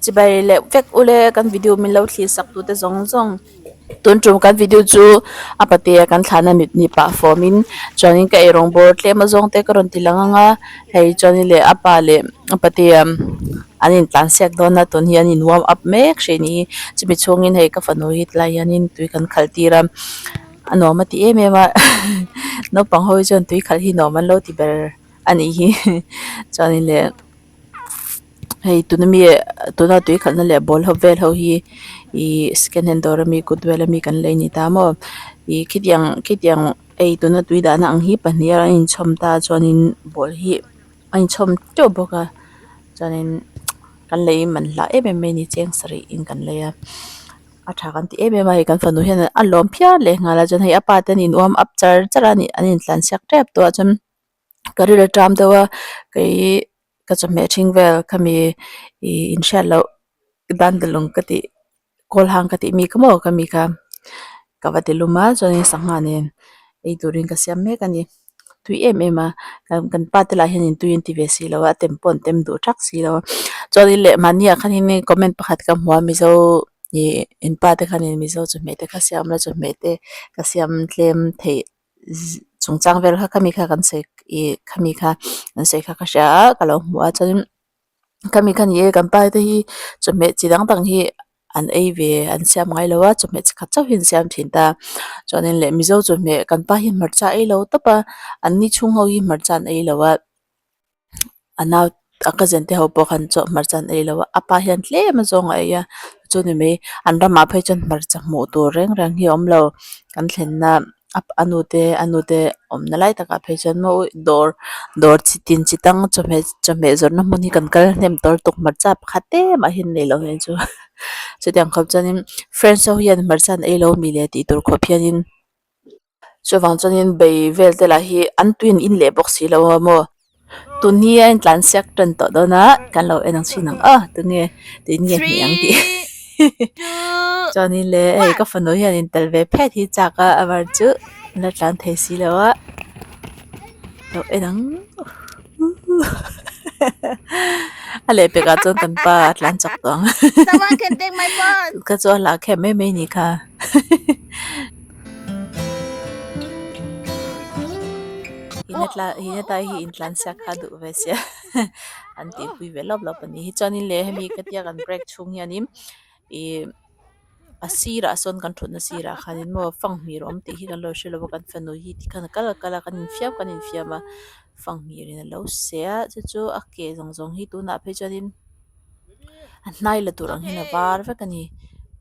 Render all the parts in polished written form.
Chibai leh vek ule kan video min lo thlir sak tute zawng zawng. Tun tum kan video chu a patea kan thlahna mit ni pah fawm in chuanin ka eirawng bawr tlem azawng te ka rawn ti lang ang a hei chuanin leh a pa leh a patea an intlan siak dawn a tun hi an in warm up mek hrih a ni hi chumi chhungin hei ka fanu hi tilai hianin tui kan khalh tir a a nuam a ti em em a naupang ho hi chuan tui khalh hi nuam an lo ti ber a nih hi chuanin leh. Hei tuna mi tuna tui khalhna leh ball ho vel ho hi ihh second hand dawr ami goodwill ami kan lei a ni ta maw ih khitiang khitiang hei tuna tui dahna ang hi pahnih a inchhawm ta chuanin ball hi a inchhawm teuh bawk a chuanin kan lei man hlah em em mai a ni cheng sarih in kan lei a a tha kan ti em em a hei kan fanu hian a lawm phian leh nghal a chuan hei a pa te an in warm up char char a an intlansiak tep tawh a chuan. Ka rilru ṭam deuh a kei ka chawhmeh ṭhing vel khami ih inhriat loh dandalung ka tih kawl hang ka tih mi kha maw ka mi kha ka va ti lum a chuanin sangha nen ei turin ka siam mek a ni tui em em a kan pa te lah hianin tui an ti ve si lo a a tem pawh an tem duh ṭhak si lo a chuanin leh mahni ah khanin comment pakhat ka hmu a mizo ih in pa te khanin mizo chawhmeh te kha siam la chawhmeh te ka siam tlem theih. Chungchang vel kha khami kha kan sawi ih khami kha an sawi kha ka hria a ka lo hmu a chuanin khami kha ni e kan pa te hi chawhmeh chi dang dang hi an ei ve an siam ngai lo a chawhmeh chi khat chauh hi an siam thin ta chuanin leh mizo chawhmeh kan pa hi hmarcha a ei lo tawp a an ni chhung ho hi hmarcha an ei lo a. A nau a cousin te ho pawh khan chaw hmarcha an ei lo a a pa hian tlem a zawng a ei a chu ni mai an ramah phei chuan hmarcha hmuh tur reng reng hi a awm lo kan thlenna a nu te a nu te awmna lai takah phei chuan maw dawr dawr chi tin chi tang chawhmeh chawhmeh zawrhna hmun hi kan kal hnem tawr tuk hmarcha pakhat te mah hi an nei lo nen chu chutiang khawp chuanin friends ho hian hmarcha an ei lo mi le tih tur khawp hianin. Chuvang chuanin bei vel te lah hi an tui an in leh bawk si lo a maw tun hi a intlan siak tan tawh dawn a kan lo en ang chhin ang aw tunge tui nge hnih ang tih chuanin le hei ka fanu hian in tel ve phet hi chak a a var chu an la tlan thei si lo a lo en ang a lehpekah chuan kan pa a tlan chak tawh ang ka chu a hlah khem mai mai a ni kha. Hina tai hi intlan siak kha duh ve sia an tihpui ve lawp lawp a ni hi chuanin leh hemi ka tia kan break chhung hianin ih a sirah sawn kan thutna sirah khanin maw fanghmir awm tih hi kan lo hre lo a kan fanu hi tikhan a kal a kal a kan infiam kan infiam a fanghmirin a lo seh a chu chu a ke zawng zawng hi tunah phei chuanin. A hnai la tur ang hian a var vek a ni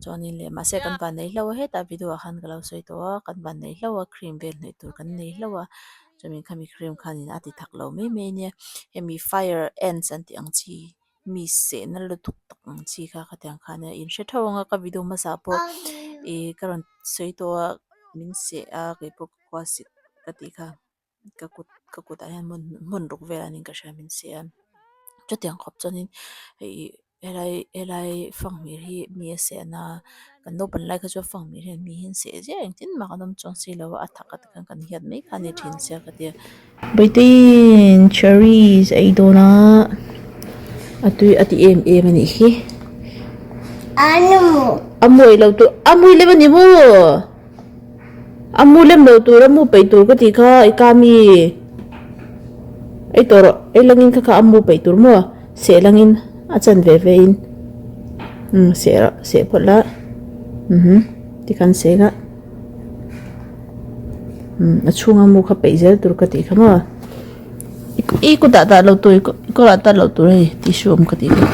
chuanin leh mahse kan van nei hlauh a hetah video ah khan ka lo sawi tawh a kan van nei hlauh a cream vel hnawih tur kan nei hlauh a chuanin khami cream khanin a ti thak lo mai mai a nia hemi fire ants an tih ang chi mi sehna lutuk tak ang chi kha khatiang khan a inhre theuh ang a ka video hmasa pawh ih ka rawn sawi tawh a min seh a keipawh ka khua sik ka tih kha. Ka kut ka kutah hian hmun hmun ruk velah niin ka hria min seh a chutiang khawp chuanin hei helai helai fanghmir hi mi a seh na kan naupang lai kha chuan fanghmir hian mi hi an seh ziah engtin mah kan awm chuang si lo a a thak a tikhan kan hiat mai kha a ni thin sia ka tia. Baitin cherries a ei dawn a a tui a ti em em a nih hi a mawi lo tur a mawi lem a ni maw. A mu lem lo tur a mu peih tur ka tih kha i ka mi ei tawh rawh ei langin kha kha a mu peih tur maw seh langin a chan ve ve in umm seh rawh seh phawt la mhm tikhan seh la umm a chhunga mu kha peih zel tur ka tih kha maw i kutah dah lo tur i kawrah dah lo tur hei tissue awm ka tih kha.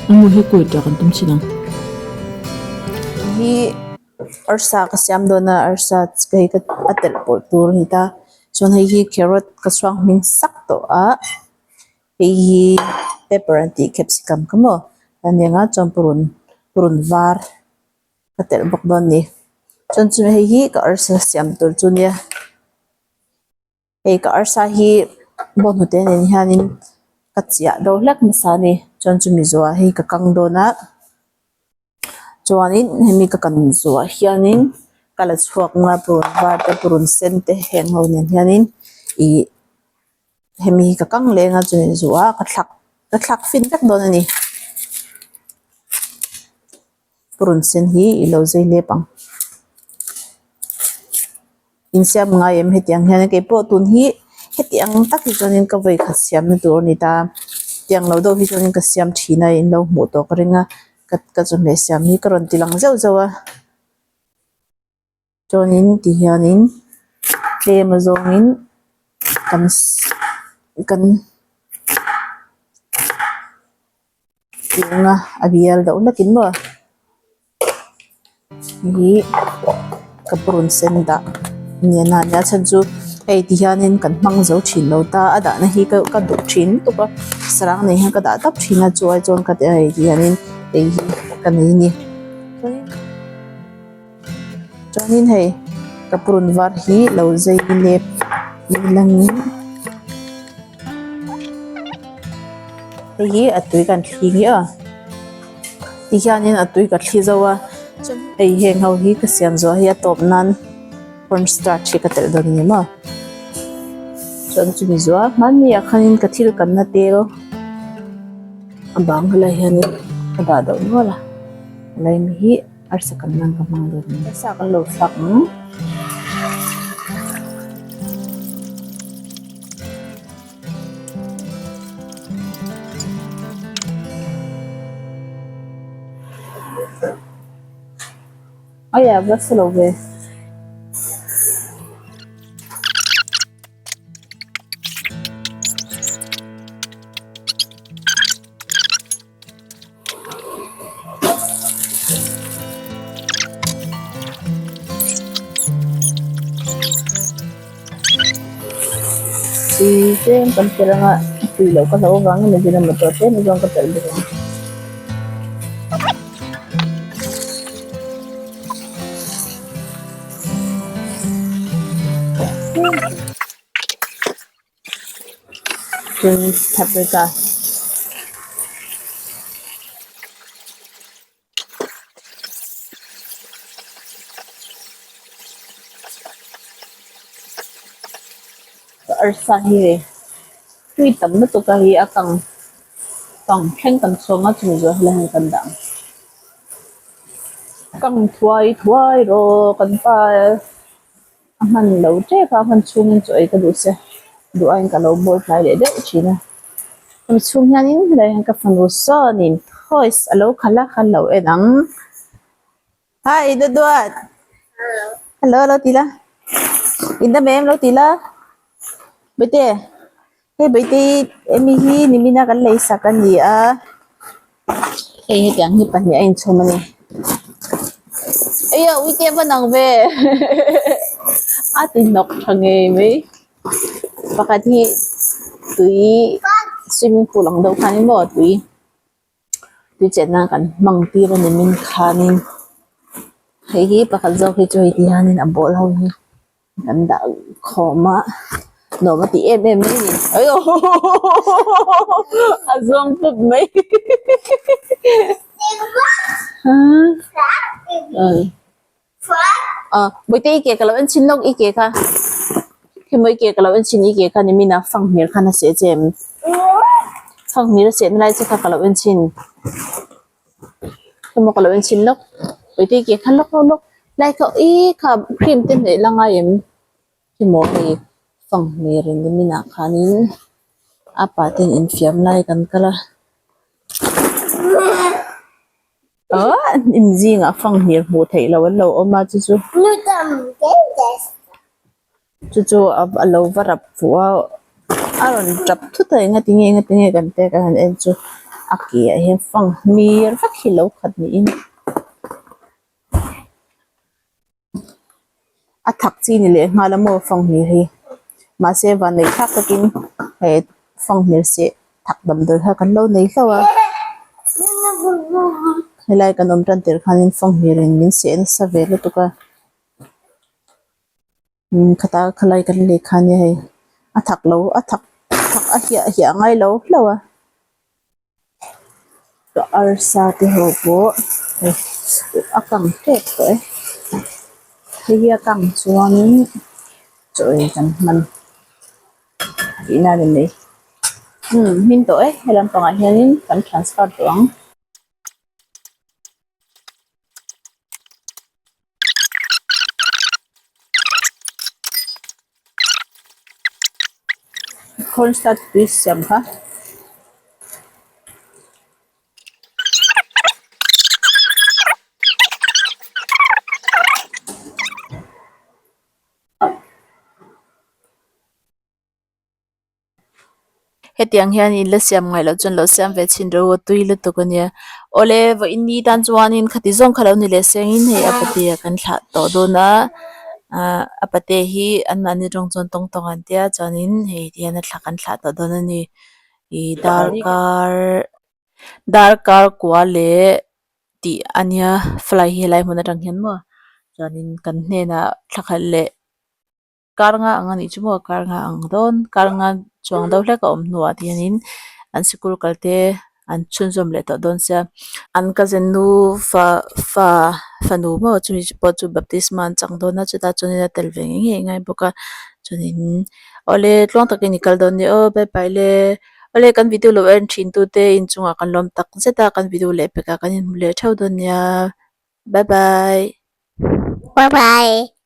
A mu hi kuit ṭah kan tum chin ang. hi arsa ka siam dawn a arsa hei ka a telh pawlh tur a ni ta chuan hei hi carrot ka chhuang hmin sak tawh a hei hi pepper an tih capsicum kha maw a ni ang a chuan purun purun var ka telh bawk dawn a ni chuan chumi hei hi ka arsa siam tur chu a nia. Hei ka arsa hi bawnghnute nen hianin ka chiah deuh hlek hmasa a ni chuan chumi zuah hi ka kang dawn a chuanin hemi ka kan zuah hianin ka la chhuak ang a purun var te purun sen te heng ho nen hianin ih hemi hi ka kang leng a chumi zuah ka thlak ka thlak fin vek dawn a ni. Purun sen hi i lo zei lep ang. Insiam ngai em hetiang hian keipawh tun hi hetiang tak hi chuanin ka vawi khat siamna tur a ni ta. Tiang lo deuh hi chuanin ka siam thin a in lo hmuh tawh ka ring a ka ka chawhmeh siam hi ka rawn ti lang zeuh zeuh a. Chuanin ti hianin tlem a zawngin kan kan eng a a bial deuh hlakin maw hi ka purun sen dah nia na nia chhan chu hei ti hianin kan hmang zo thin lo ta a dahna hi ka ka duh thin lutuk a sarang nei hian ka dah tawp thin a chu ai chuan ka ti a hei ti hianin hei hi ka nei a ni. Chuanin hei ka purun var hi lo zei lep langin hei hi a tui kan thli nge a ti hianin a tui ka thli zo a hei heng ho hi ka siam zawh hi a tawp nan corn starch hi ka telh dawn a ni maw chuan chumi zuah hmanni ah khanin ka thil kanna tel a bang helai hianin ka dah deuh nual a helai mi hi. Arsa kan nan ka hmang dawn a ni. Arsa kan lo thlak ang. Aia va sa lo ve. Tui tlem kan telh anga tui loh ka hlauh avangin ajinomoto tlem zawng ka telh bawk ang. Chuan paprika arsa hi hei tui tam lutuk a hi a kang kang thleng kan chhawng a chumi zawh helai hian kan dah ang kang thuai thuai rawh kan pa. A hman lo tep a, a hman chhungin chaw ei ka duh se duh aiin ka lo bawl tlai leh deuh thin a. Hemi chhung hianin helai hian ka fanu sawnin toys a lo khalh a, ka lo en ang. Hi Duduat! Hello lo ti la. In dam em lo ti la. Bete hei Bete emi hi nimina kan lei sak a ni a. Hei hetiang hi pahnih a inchhawm a ni. Eia uite a va nang ve a ti hnawk tha ngei mai. Pakhat hi tui swimming pool ang deuh khan emaw tui tui chenna kan hmang tir a ni min khanin hei hi pakhat zawk hi chu hei ti hianin a ball ho hi. Kan dah khawm a nuam a ti em em mai a ni aiaw a zawng pup mai bawihte i ke ka lo en chhin lawk i ke kha khemaw i ke ka lo en chhin i ke kha nimin a fanghmir khan a seh che em fanghmir a sehna lai che kha ka lo en chhin khemaw ka lo en chhin lawk bawihte i ke kha lawk lawk lawk. Lai kha ih kha cream te hnaih la ngai em emaw hei fanghmir in nimin ah khanin a pa ten infiam lai kan kal a ah hnim zingah fanghmir hmuh theih loh an lo awm a chu chu chu chu a lo va rap fuh a a rawn tap thut a enga tinge enga tinge kan pek a han en chu a ke ah hian fanghmir vek hi lo khat niin. A thak chi ni leh nghal a maw fanghmir hi mahse vanneih thlak takin he fanghmir seh thak damdawi kha kan lo nei hlauh a helai kan awm tan tirh khanin fanghmir in min seh nasa ve lutuk a umm khata khalai kan lei kha ania hei a thak lo a thak thak a hiah hiah ngai lo hlauh a. Ka arsa te ho pawh hei a kang tep tawh e hei hi a kang chuanin chaw ei kan hman tihna a ni mai umm hmin tawh e he lampangah hianin kan transfer tawh ang. Corn starch tui siam kha. Hetiang hian in la siam ngaih loh chuan lo siam ve chhin ro a tui lutuk a nia. Awle vawiin ni tan chuanin khati zawng kha lo ni leh sengin hei a patea kan thlah tawh dawn a ahh a patea hi anmahni tawng chuan tawng tawng an tia chuanin hei tihian a thla kan thlah tawh dawn a ni. Ih darkar darkar kua leh tih a nia fly hi helai hmun atang hian maw chuanin kan hnenah thla khat leh. Kar nga ang a nih chu maw kar nga ang dawn kar nga chuang deuh hlek a awm hnuah te hianin an sikul kal te an chhunzawm leh tawh dawn sia an cousin nu fa fa fanu maw chumi pawh chu baptisma an chang dawn a chutah chuanin a tel ve ngei ngei ngai bawk a chuanin awle tluang takin i kal dawn nia aw bye bye le awle kan video lo en thin tu te inchungah kan lawm tak zet a kan video leh pekah kan inhmu leh theuh dawn nia bye bye bye bye.